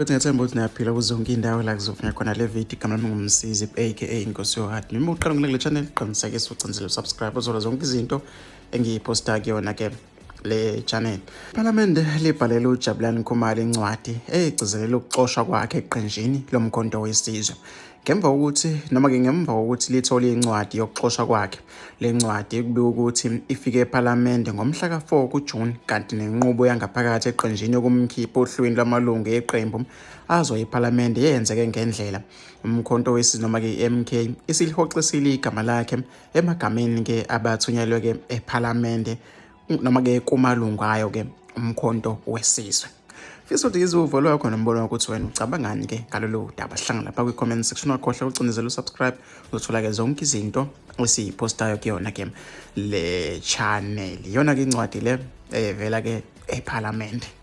Futhi ngethemba ukuthi niyaphila kuzo zonke iy'ndawo la kuzovunywa khona le video. Igama lami nguMsizi aka Inkosi Yohadi. Noma uqala ngile kule channel, qinisekisa ucinzele subscribe uzola zonke izinto engiyiphosta kuyona ke le channel. Iphalamende libhalele uJabulani Khumalo incwadi egcizelela ukuxoshwa kwakhe eqenjini loMkhonto weSizwe. Ngemva kokuthi noma-ke ngemva kokuthi lithole incwadi yokuxoshwa kwakhe, le ncwadi kubikwa ukuthi ifike ephalamende ngomhla ka-4 kuJuni kanti nenqubo yangaphakathi eqenjini yokumkhipha ohlwini lwamalungu eqembu azwa iphalamende yenzeke ngendlela. Umkhonto wesizwe noma-ke i-MK isilihoxisile igama lakhe emagameni-ke abathunyelwe-ke ephalamende noma-ke kumalungu ayo-ke umkhonto wesizwe. Fisa ukuthi ngizwe uvo lwakho nombono wakho ukuthi wena ucabangani ke ngalolu daba. Sihlangana lapha kwi-comment section, ungakhohlwa ukucinezela usubscribe uzothola-ke zonke izinto esiyiphostayo kuyona ke le channel. Iyona-ke incwadi le evela ke ephalamende.